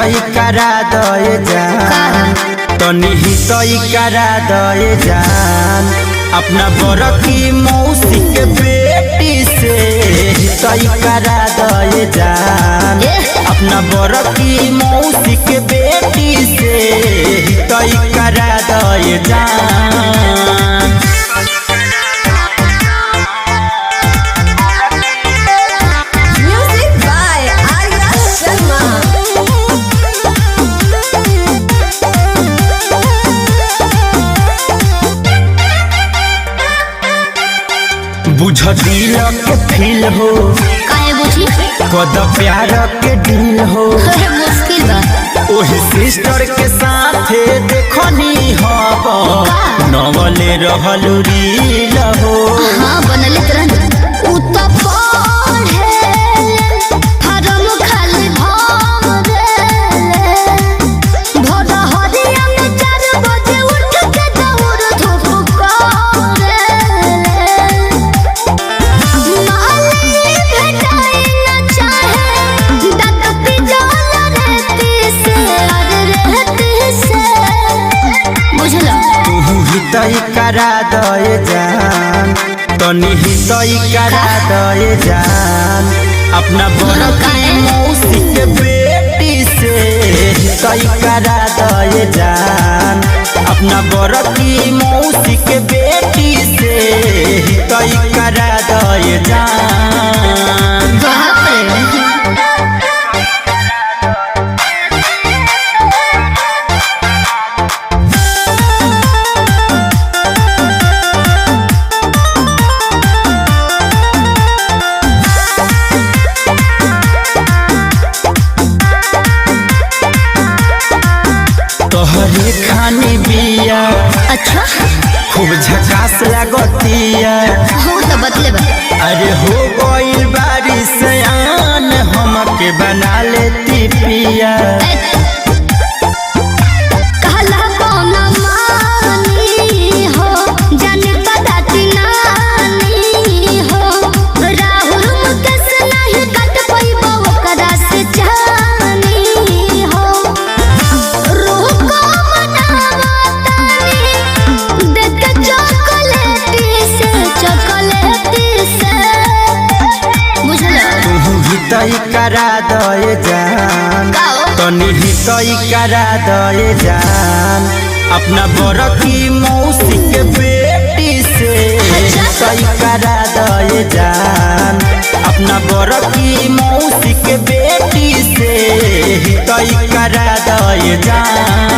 हितई करा दए जान, तनी हितई करा दए जान, अपना बड़की मौसी के बेटी से हितई करा दए जान, अपना बड़की मौसी के बेटी से हितई करा दए जान। Music by Arya Sharma. बुझ दिल के फील हो, काहे बुझी? कद प्यार के डील हो। अरे मुश्किल बा। ओही सिस्टर के साथे देखनी हब नवले रहल रील हो। हाँ, बनले तरह उ तो पढ़े फारम खाली भरेले, भोर हरिया में 4 बजे उठ के दौड़ धूप करेले। माली भेटाई न चाहे दांत पिजल रेती से, अरे रेती से, बुझला? तू हितई करा दए जान, तनी हितई करा दए जान, अपना बड़की मौसी के बेटी से हितई करा दए जान, अपना बड़की मौसी के बेटी से हितई करा दए जान। बाप रे। तोहरे खानी बिया, अच्छा। खूब झकास लागतिया। हो तो बतले बा। अरे हो गइल बारिश आन, हमके बना लेती पिया। कहला कौन मानी हो, जाने पदाती नानी हो, राहुल मुकेश नहीं कट पैबो ओकरा से जानी हो, रूह को मनावा तानी देख चॉकलेटी से, चॉकलेटी से, बुझला? तू हितई करा दए जान, तनी हितई करा दए जान, अपना बड़की मौसी के बेटी से हितई करा दए जान, अपना बड़की मौसी के बेटी से हितई करा दए जान।